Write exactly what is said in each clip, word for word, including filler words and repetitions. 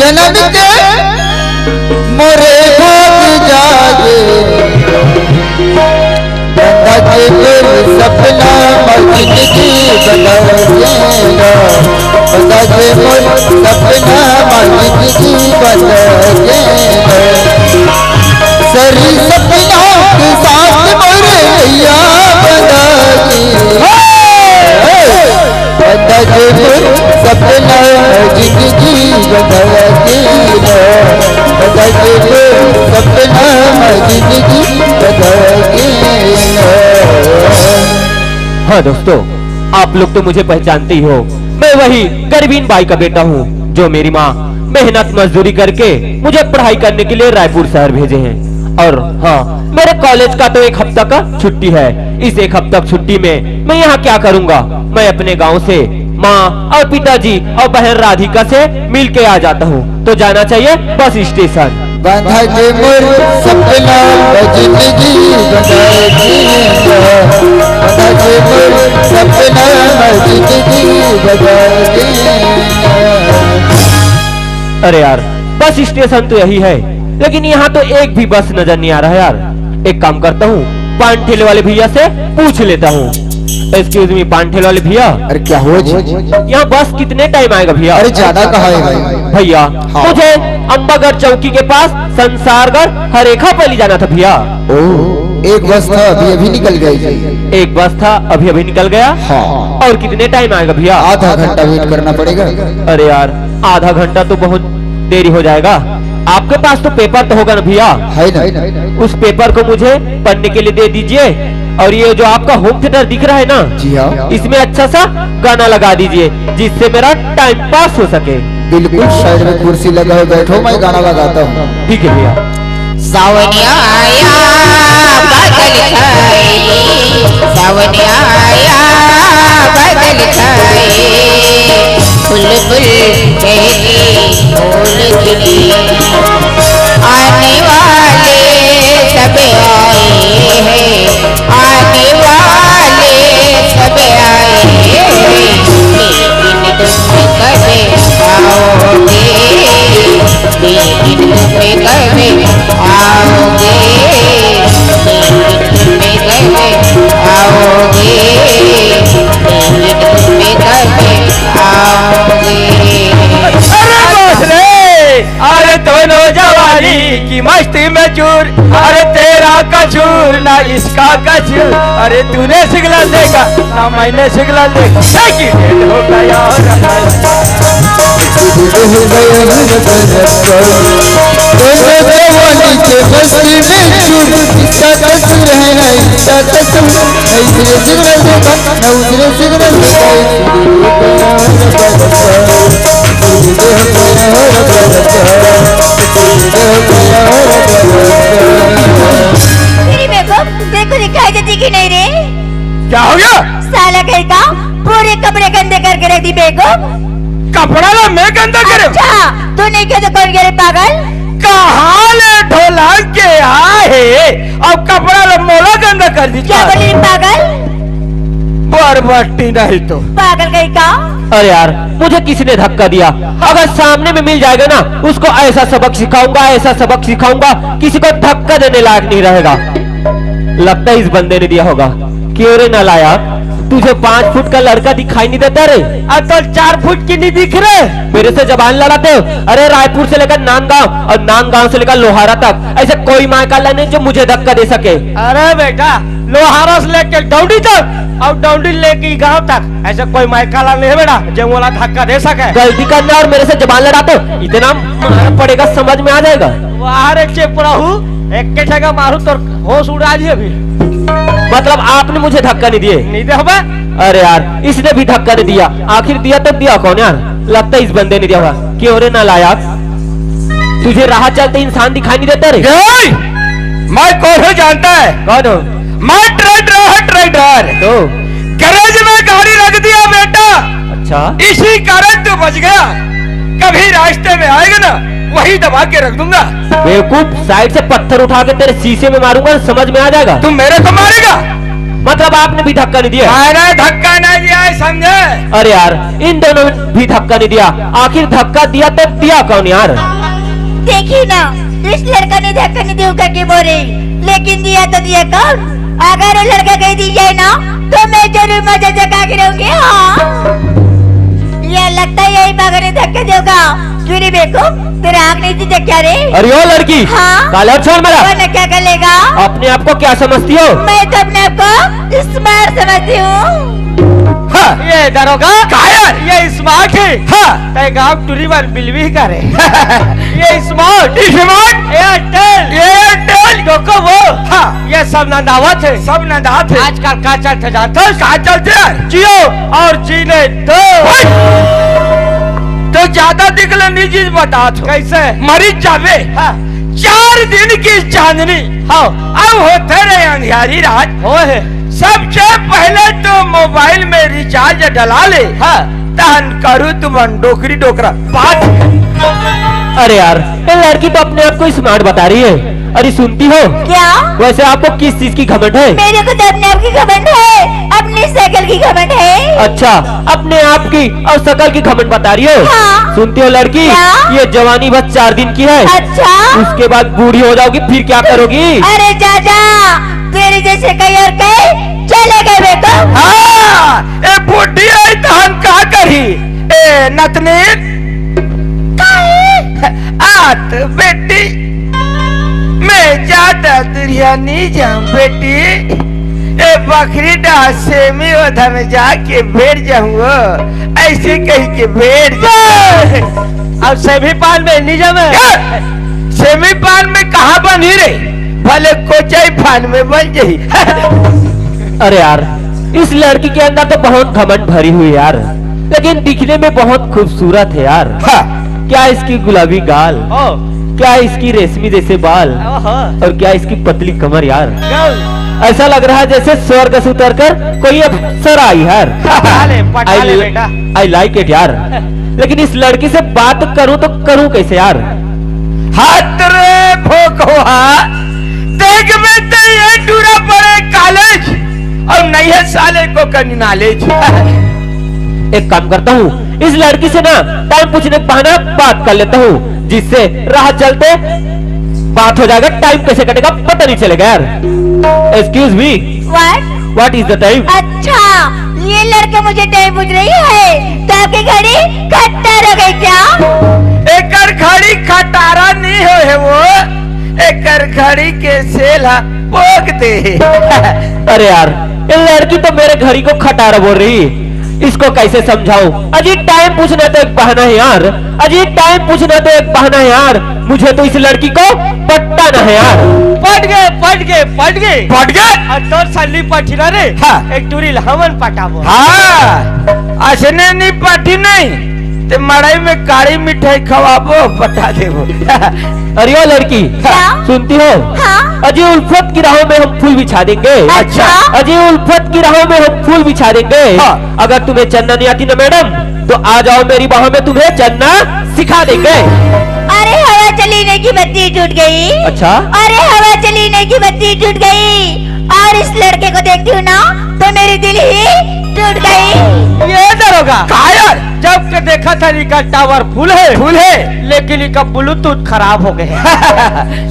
जनम के मोरे भाग जागे, बंधा के मोर सपना म जिंदगी बदल गेला, बंधा के मोर सपना म जिंदगी बदल गेला। सरी सपना के साथ मोरे भैया बंधा के। बंधा के मोर सपना जिंदगी बदल गेला, बंधा के मोर सपना जिंदगी बदल गेला। हाँ दोस्तों, आप लोग तो मुझे पहचानते ही हो। मैं वही गरीबीन बाई का बेटा हूँ, जो मेरी माँ मेहनत मजदूरी करके मुझे पढ़ाई करने के लिए रायपुर शहर भेजे हैं। और हाँ, मेरे कॉलेज का तो एक हफ्ता का छुट्टी है। इस एक हफ्ता की छुट्टी में मैं यहाँ क्या करूँगा? मैं अपने गांव से माँ और पिताजी और बहन राधिका से मिल के आ जाता हूँ। तो जाना चाहिए बस स्टेशन। बंधा के मोर सपना जिंदगी बदल गेला, बंधा के मोर सपना जिंदगी बदल गेला। अरे यार, बस स्टेशन तो यही है, लेकिन यहाँ तो एक भी बस नजर नहीं आ रहा है यार। एक काम करता हूँ, पान ठेले वाले भैया से पूछ लेता हूँ। एक्सक्यूज मी, पान ठेले वाले भैया। अरे क्या हुआ जी? यहाँ बस कितने टाइम आएगा भैया? अरे ज्यादा कहा है भाई। भैया, हाँ। मुझे अम्बागढ़ चौकी के पास संसारगढ़ हरेखा पल्ली जाना था भैया। ओ, एक बस था, अभी अभी निकल गया जी। एक बस था, अभी अभी निकल गया। हाँ। और कितने टाइम आएगा भैया? आधा घंटा वेट करना पड़ेगा। अरे यार, आधा घंटा तो बहुत देरी हो जाएगा। आपके पास तो पेपर तो होगा ना भैया? है ना। उस पेपर को मुझे पढ़ने के लिए दे दीजिए, और ये जो आपका होम थिएटर दिख रहा है ना, जी हाँ। इसमें अच्छा सा गाना लगा दीजिए, जिससे मेरा टाइम पास हो सके। बिल्कुल, साइड में कुर्सी लगाओ, बैठो, मैं गाना लगाता हूँ। ठीक है भैया। सावन आया, बादल छाए, सावन आया, बादल छाए, बुलबुल चहके, ढोल धुने, आने वाले सब आए हैं, आने वाले सब आए हैं, लेकिन तुम कब आओगे, लेकिन तुम कब आओगे, लेकिन तुम कब आओगे, लेकिन तुम कब आओगे। अरे बाप रे! अरे दोनों जवानी की मस्ती में चूर, अरे तेरा कसूर ना इसका कसूर, अरे तूने सिग्नल देखा ना मैंने सिग्नल देखा, एक्सीडेंट हो गया। दोनों जवानी के मस्ती में चूर, इसका कसूर है ना इसका कसूर, ना इसने सिग्नल देखा ना उसने सिग्नल देखा। मेरी बेवकूफ, तेरे को दिखाई देती कि नहीं रे? क्या हो गया? साला कहीं का, पूरे कपड़े गंदे करके रख दी बेवकूफ। कपड़ा ला मैं गंदा करे? अच्छा, तू नहीं किया तो कौन करे पागल? कहाँ ले ढोलक के आए, अब कपड़ा ला मोला गंदा कर दी। क्या बोली रे पागल? बरबट्टी नहीं तो। पागल कहीं का। अरे यार, मुझे किसी ने धक्का दिया? अगर सामने में मिल जाएगा ना, उसको ऐसा सबक सिखाऊंगा, ऐसा सबक सिखाऊंगा, किसी को धक्का देने लायक नहीं रहेगा। लगता है इस बंदे ने दिया होगा। क्यों रे नालायक, तुझे पाँच फुट का लड़का दिखाई नहीं देता रे? अब तो चार फुट की नहीं दिख रहे। मेरे से जबान लड़ाते हो? अरे रायपुर से लेकर नांदगांव और नांदगांव से लेकर लोहारा तक ऐसे कोई मायकाला नहीं जो मुझे धक्का दे सके। अरे बेटा, लोहारा से लेके डौंडी तक और डौंडी लेके गांव तक, ऐसा कोई मायकाला नहीं है बेटा जो मोला धक्का दे सके। गलती करना और मेरे से जबान लड़ाते हो, इतना मार पड़ेगा, समझ में आ जाएगा। वाह रे चेपड़ाहू, एक के ठेका मारू तो होश उड़ा दिए अभी। मतलब आपने मुझे धक्का नहीं दिए? नहीं दे बे। अरे यार, इसने भी धक्का नहीं दिया। आखिर दिया तो दिया कौन यार? लगता है इस बंदे ने दिया होगा। क्यों रे नालायक, तुझे राह चलते इंसान दिखाई नहीं देता रे? ए! मैं कौन हूँ जानता है? कौन हो? मैं ट्रेडर है, ट्रेडर। तो? गैरेज में गाड़ी रख दिया बेटा। अच्छा। इसी कारण तू बच गया। कभी रास्ते में आएगा ना, वही दबा के रख दूंगा। बेवकूफ, साइड से पत्थर उठा के तेरे शीशे में मारूंगा, समझ में आ जाएगा। तू मेरे को मारेगा? मतलब आपने भी धक्का नहीं दिया? अरे धक्का नहीं दिया है, समझे? अरे यार, इन दोनों ने भी धक्का नहीं दिया। आखिर धक्का दिया तो दिया कौन यार? देखी ना, इस लड़का ने धक्का नहीं दिया करके बोले, लेकिन दिया तो दिया कौन? अगर ये लड़का कहीं दी जाए ना, तो मैं जरूर मजा जगा के रहूंगी। हाँ, ये लगता है यही पागल ने धक्का देगा। क्यों रे बेवकूफ, तेरा आँख नहीं दिखता क्या रे? अरे ओ लड़की, हाँ? काला छोड़ मेरा। वो न क्या कर लेगा? अपने आप को क्या समझती हो? मैं तो अपने आप को स्मार्ट समझती हूँ। हाँ। ये दरोगा, कायर। ये स्मार्ट है। हाँ। तय गांव टूरी बार बिलवी करे। ये smart. Smart. Airtel. Airtel. Docomo. हाँ। ये सब नंदावत है। सब नंदावत है। आजकल का चलते जानते हो? का चलते हैं? जियो और जीने दो। तो ज्यादा दिखले नहीं चीज बता दो। कैसे? मरी जावे। हाँ। चार दिन की चांदनी। हाँ। अब होते रहे अंधियारी रात। हो है। सबसे पहले तो मोबाइल में रिचार्ज डला ले। हाँ। तहन करू तुमन डोकरी डोकरा बात। अरे यार, ये लड़की तो अपने आप को स्मार्ट बता रही है। अरे सुनती हो? क्या? वैसे आपको किस चीज की घमंड है? मेरे को तो अपने आप की घमंड है, अपनी शक्ल की घमंड है। अच्छा, अपने आप की और शक्ल की घमंड बता रही हो? हाँ। सुनती हो लड़की, क्या? ये जवानी बस चार दिन की है। अच्छा। उसके बाद बूढ़ी हो जाओगी, फिर क्या करोगी? अरे जा जा, तेरे जैसे कई और कई चले गए बेटा। हाँ, ए बूढ़ी आई तो हम का करी? ए नतनी, काहे? आत बेटी, मैं ज्यादा दुरिया नहीं जाऊं बेटी। ए बकरी डा सेमी ओधा में जाके बैठ जाऊं, ऐसे कह के बैठ जाऊं। अब सेमी पान में नहीं जावे। ए, सेमी पान में कहाँ बनी रे? भले कोचाई पान में बन जाई। अरे यार, इस लड़की के अंदर तो बहुत घमंड भरी हुई है यार, लेकिन दिखने में बहुत खूबसूरत है यार। हाँ। क्या इसकी गुलाबी गाल, ओ। क्या इसकी रेशमी जैसे बाल, ओहो। और क्या इसकी पतली कमर यार। गल। ऐसा लग रहा है जैसे स्वर्ग से उतर कर कोई अप्सरा आई यार। पटा ले, पटा ले बेटा। I like it यार, लेकिन इस लड़की से बात करूं तो करूं कैसे यार? हाथ रे भोकवा, देख में तो ये टूरा पड़े कॉलेज और नहीं है साले को कहीं नॉलेज। एक काम करता हूँ, इस लड़की से ना टाइम पूछने के बहाना बात कर लेता हूँ, जिससे राह चलते बात हो जाएगा, टाइम कैसे कटेगा पता नहीं चलेगा यार। Excuse me, What? What is the time? अच्छा, ये लड़के मुझे टाइम पूछ रही है, तो आपकी घड़ी खट्टर हो गई क्या? एकर घड़ी खटारा नहीं हो है वो, एकर घड़ी के सेल हा पोक दे। अरे यार, ये लड़की तो मेरे घड़ी को खटारा बोल रही, इसको कैसे समझाऊं? अजी, टाइम पूछना तो एक बहाना है यार, अजी, टाइम पूछना तो एक बहाना है यार। मुझे तो इस लड़की को पट्टा ना है यार। पट गए, पट गए, पट गए। पट गए? और तोर सल्ली पठी ना रे। हाँ। एक टूरी लहमन पटाबो। हाँ, असने नहीं पठी नहीं, ते मड़ई में काली मिठाई खवाबो, पटा देबो। अरे ओ लड़की, क्या? सुनती हो? हाँ। अजी उल्फत की राहों में हम फूल बिछा देंगे। अच्छा। अजी उल्फत की राहों में हम फूल बिछा देंगे। हाँ। अगर तुम्हें चन्ना नहीं आती ना मैडम, तो आ जाओ मेरी बाहों में, तुम्हें चन्ना सिखा देंगे। अरे हवा चली नहीं की बत्ती टूट गई। अच्छा। अरे हवा चली नहीं की बत्ती टूट गई। और इस लड़के को देखती हूँ ना तो मेरी दिल ही टूट गई। ये दरोगा। कायर। जब के देखा था इनका टावर फुल है। फुल है। लेकिन इनका ब्लूटूथ खराब हो गए।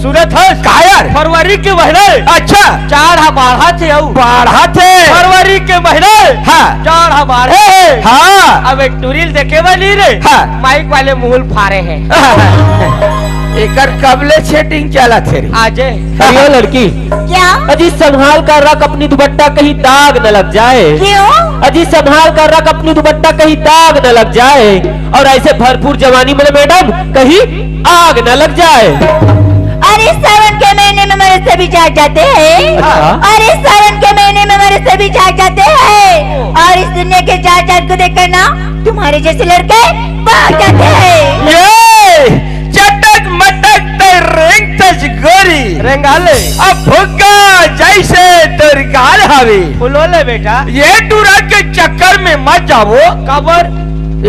सुनत हस? कायर। फरवरी के महीने। अच्छा। चार हा बाढ़ा थे अउ। बाढ़ा थे। फरवरी के महीने। हाँ। चार हा बाढ़े है। हाँ। अब एक टूरिल देखे वाली रे। हाँ। माइक वाले मुहुल फारे हैं। एकर कबले सेटिंग चला थे रे? आजे। अरे ओ लड़की। क्या? अजी संभाल कर रख अपनी दुपट्टा कहीं दाग न लग जाए। क्यों? अजी संभाल कर रख अपनी दुपट्टा कहीं दाग न लग जाए। और ऐसे भरपूर जवानी में मैडम कहीं आग न लग जाए। अरे सावन के महीने में मनुष्य भी जाग जाते हैं। अच्छा। अरे सावन के महीने में मनुष्य भी जाग जाते हैं। और इस दुनिया के जात जात को देखकर ना तुम्हारे जैसे लड़के भाग जाते हैं। ये चटक मटक ते रेंग तज गोरी। रेंगाले। अब फुग्गा जैसे तोर गाल हवे। फुलोले बेटा। ये टूरा के चक्कर में मत जावो। काबर?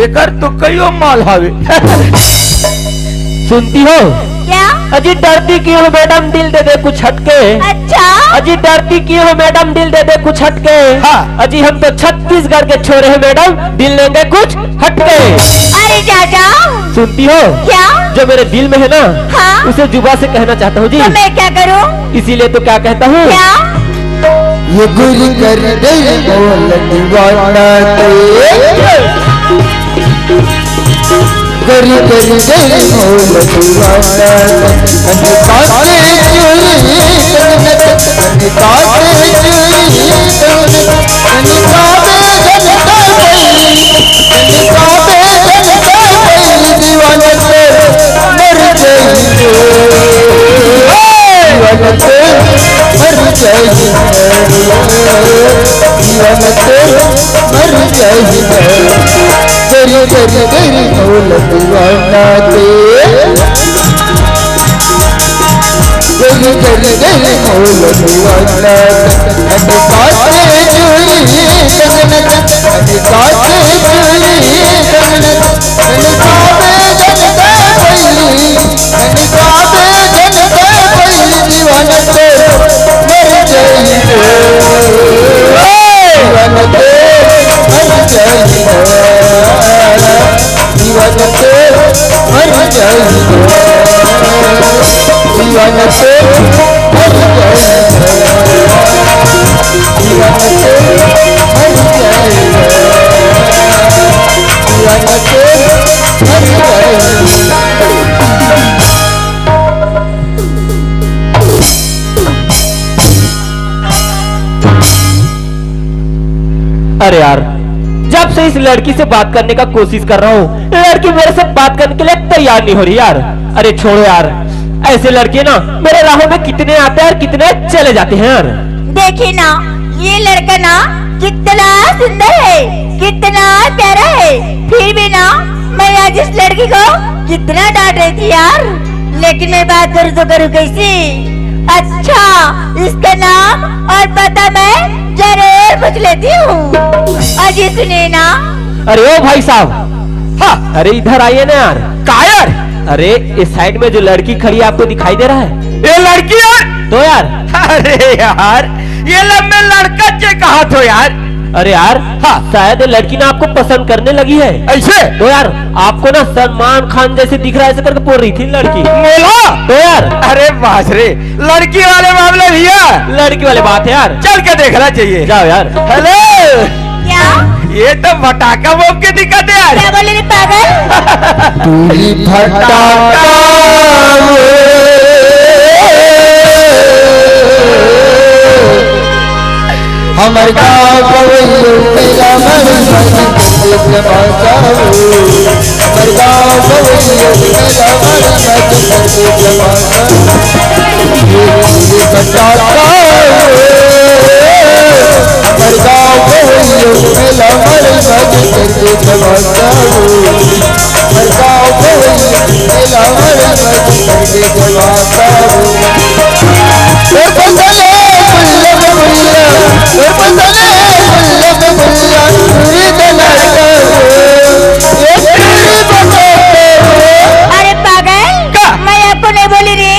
एकर तो कईयो माल हवे। सुनती हो? क्या? अजी डरती क्यों हो मैडम, दिल दे दे कुछ हटके। अच्छा। अजी डरती क्यों हो मैडम, दिल दे दे कुछ हटके। हाँ। अजी हम तो छत्तीसगढ़ के छोरे हैं मैडम, दिल देंगे कुछ हटके। अरे चाचा। सुनती हो? क्या? जो मेरे दिल में है ना, हाँ। उसे जुबा से कहना चाहता हूँ जी। तो मैं क्या करूँ? इसीलिए तो क्या कहता हूँ? क्या? ये गुरी कर दे बोल दीवाना ते। गरी गरी गरी बोल दीवाना, कनिका के चोरी, कनिका के चोरी, कनिका के जनता बई, कनिका के जनता बई, दीवाना से मर जाएंगे, दीवाना से मर जाएंगे, दीवाना से मर जाएंगे। तेरी, तेरी, तेरी दौलत वाला ते। तेरी, तेरी, तेरी दौलत वाला ते। अभी काटे चोरी, अभी काटे चोरी, अभी काटे जनता बई। कनिका के जनता बई दीवाना से मर जाएंगे। दीवाना से मर जाएंगे। दीवाना से मर जाएंगे। दीवाना से मर जाएंगे। दीवाना से मर जाएंगे। दीवाना से मर जाएंगे। अरे यार, जब से इस लड़की से बात करने का कोशिश कर रहा हूँ, लड़की मेरे से बात करने के लिए तैयार नहीं हो रही यार। अरे छोड़ो यार, ऐसे लड़के ना मेरे राहों में कितने आते हैं और कितने चले जाते हैं यार। देखिए ना, ये लड़का ना कितना सुंदर है, कितना प्यारा है, फिर भी ना मैं आज इस लड़की को कितना डांट रही थी यार। लेकिन मैं बात करूँ तो करूँ कैसे? अच्छा, इसका नाम और पता मैं जरूर पूछ लेती हूँ। अजी सुनिए ना। अरे ओ भाई साहब, हाँ। अरे इधर आइए ना यार। का यार? अरे इस साइड में जो लड़की खड़ी है आपको दिखाई दे रहा है? ये लड़की यार? तो यार। अरे यार, ये लम्बे लड़का चे कहा थो यार? अरे यार, हाँ। शायद ये लड़की ना आपको पसंद करने लगी है। ऐसे? तो यार, आपको ना सलमान खान जैसे दिख रहा है, ऐसे करके बोल रही थी लड़की। मोला? तो यार। अरे बास रे, लड़की वाले मामले भैया। लड़की वाले बात है यार। चल के देखना चाहिए। जाओ यार। हेलो। क्या? ये तो फटाका बम के दिक्कत है यार। क्या बोले रे पागल? तू ही फटाका हमर गाँव पवैया मेला मर मर जमाता हो। हमर गाँव पवैया मेला मर मर जमाता हो। ये बटाता हो। हमर गाँव पवैया मेला मर मर जमाता हो। हमर गाँव पवैया मेला मर मर जमाता हो। अरे पागल, का? मैं आपको नहीं बोली रे।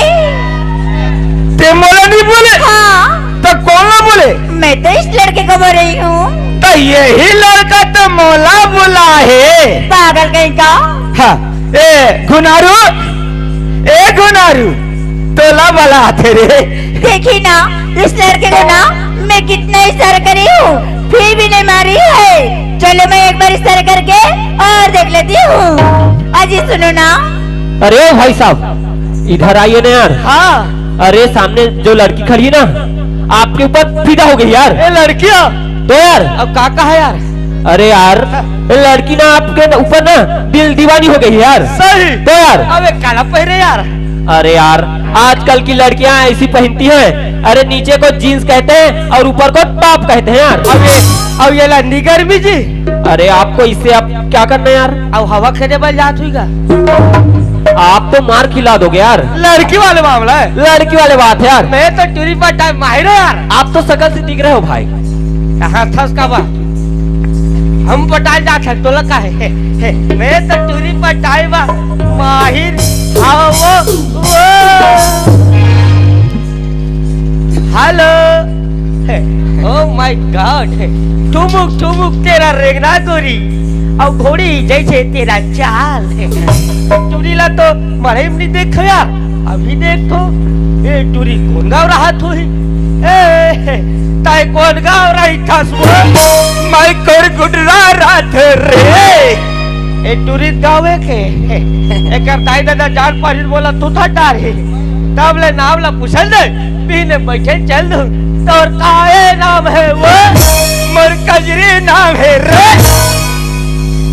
ते मोला नहीं बोले? हाँ। तो कौन ना बोले? मैं तो इस लड़के को बोल रही हूँ। तो यही लड़का तो मोला बोला है। पागल कहीं का। हाँ। ए घुनारू, ए घुनारू, तोला बला आथे रे। देखी ना, इस लड़के को ना मैं कितना इशारा करी हूँ, फिर भी नहीं मारी है। चलो मैं एक बार इशारा करके और देख लेती हूँ। अजी सुनो ना। अरे ओ भाई साहब, इधर आइए ना यार। हाँ। अरे सामने जो लड़की खड़ी है ना, आपके ऊपर फिदा हो गई यार। ए लड़किया। तो यार। अब का कहा यार? अरे यार, ये लड़की ना आपके ऊपर ना दिल दीवानी हो गई है यार। सही। तो यार। अबे काला पहरे यार। अरे यार, आजकल की लड़कियां ऐसी पहनती हैं। अरे नीचे को जींस कहते हैं और ऊपर को टॉप कहते हैं यार। अब ये, अब ये ला निगर भी जी। अरे आपको इससे आप क्या करना है यार? अब हवा खेदे बर जात हुई का? आप तो मार खिला दोगे यार। लड़की वाले मामला है। लड़की वाले बात है यार। मैं तो टूरी पर टाइम माहिर हूँ यार। आप तो शकल से दिख रहे हो भाई। कहाँ था उसका बा? हम पटाल जात है, तोला का है? हे, हे, मैं तो टूरी पर टाइम बा, माहिर। आओ वो, वो। Hello। Oh my God। ठुमुक ठुमुक तेरा रेंगना गोरी, अउ घोड़ी जइसे तेरा चाल। टूरी ला तो मड़ई म नइ देखो यार, अभी देखो। ए टूरी, कोन गाँव रहत होही? ए, तैं कोन गाँव रहिथस वो? मैं कोरगुडरा रहत रे। ए टूरी गाँव हे के? एकर दाई ददा जान पारिस बोला तू था डारे। तब ले नाम ला पूछन दे, बिहने बइठे चल दूँ। तोर काए नाम हे वो? मोर कजरी नाम हे रे।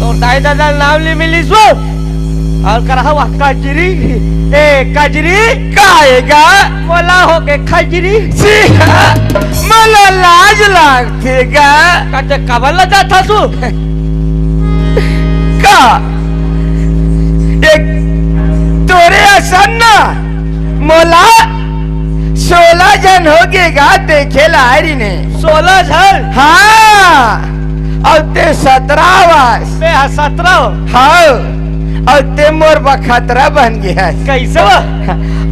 तोर दाई ददा नाम ले मिलिस वो। अउ करहा वा कजरी। ए कजरी। काएगा? मोला हो के खजरी। जी हाँ, मोला लाज लागथे गा। कते काबर लजाथस वो? का? एक तोरे असन ना मोला सोलह झन होगे गा देखे ला आय रिने। सोलह झन? हाँ, अउ तैं सतरह हवस। मैं हा सतरह। हाँ, अउ तैं मोर बखतरा बन गे हस। कइसे वो?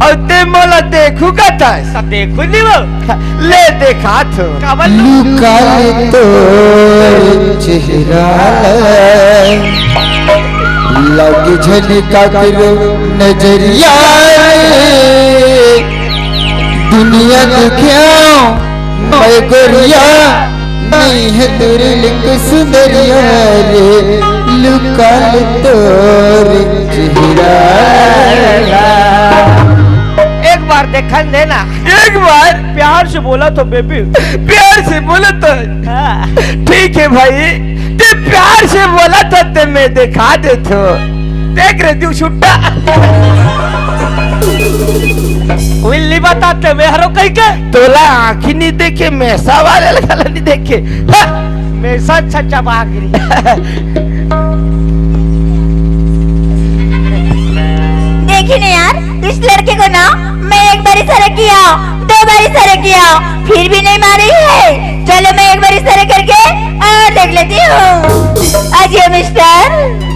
अउ तैं मोला देखहू कथस। त देखहू नहीं वो। ले देखाथों। काबर लू? लुका ले तोर चेहरा ला, लगे झन काकर नजरिया रे। दुनिया देखेंव मैं गोरिया, नइ हे तोर ले सुंदरिया रे। लुका ले तोर चेहरा ला। एक बार देखन दे ना। एक बार। प्यार से बोला तो बेबी। प्यार से बोला तो। हाँ। ठीक हे भाई, तैं प्यार से बोला तो तैं मैं देखा देथों। देख रे तू सुट्टा। उल्ली बताते मैं हरो कहीं के। तोला आँखी नइ देखे, मेसा वाले ला नइ देखे। हाँ। मेसा अच्छा चबाक रही। देखी ना यार, इस लड़के को ना मैं एक बार इशारा किया, दो बार इशारा किया, फिर भी नहीं मारी है। चलो मैं एक बार इशारा करके और देख लेती हूँ। आ जाओ मिस्टर।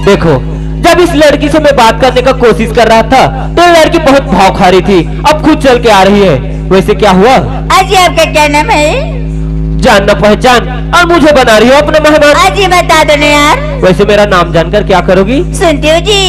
देखो, जब इस लड़की से मैं बात करने का कोशिश कर रहा था, तो ये लड़की बहुत भाव खा रही थी। अब खुद चल के आ रही है। वैसे क्या हुआ? अजी, आपका क्या नाम है? जान न पहचान और मुझे बना रही हो अपना मेहमान। अजी, बता दो ना यार। वैसे मेरा नाम जानकर क्या करोगी? सुनती हो जी,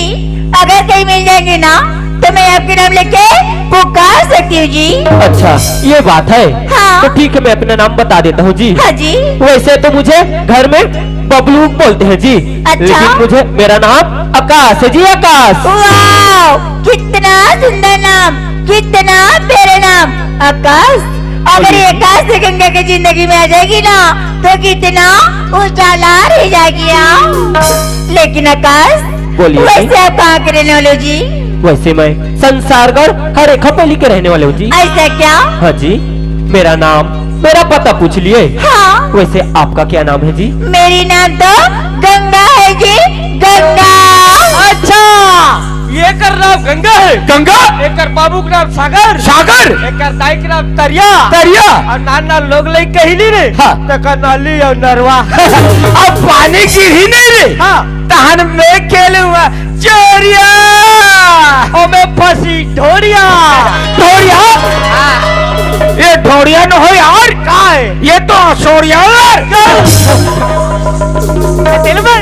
अगर कहीं मिल जाएंगे ना, तो मैं आपके नाम लेके पुकार सकती हूँ जी। अच्छा, ये बात है। हाँ। तो ठीक है, मैं अपना नाम बता देता हूँ जी। हाँ जी। वैसे तो मुझे घर में बबलू बोलते हैं जी। अच्छा। लेकिन मुझे, मेरा नाम आकाश है जी, आकाश। वाओ, कितना सुंदर नाम, कितना प्यारा नाम, आकाश। अगर ये आकाश से गंगा की जिंदगी में आ जाएगी ना, तो कितना उजाला रह जाएगी। लेकिन आकाश, बोलिए जी। वैसे आप कहाँ के रहने वाले हो जी? वैसे मैं संसारगढ़ हरेखा पैली के रहने वाले हूँ जी। ऐसा क्या? हाँ जी, मेरा नाम, मेरा पता पूछ लिए। हाँ। वैसे आपका क्या नाम है जी? मेरी नाम तो गंगा है जी, गंगा। अच्छा, एकर नाम गंगा है। गंगा? एकर बाबू के नाम सागर। सागर? एकर दाई के नाम तरिया। तरिया? अउ नान नान लोग लइका कहिली रे। हाँ। तेकर नाली अउ नरवा। अब पानी गिरही नहीं रे। हाँ। तहन मैं खेलूंगा चोरिया। ओमे फंसी ढोरिया। ढोरिया? हाँ। ये ढोरिया न हो यार। का है? ये तो असोरिया है यार। ए, तेल में।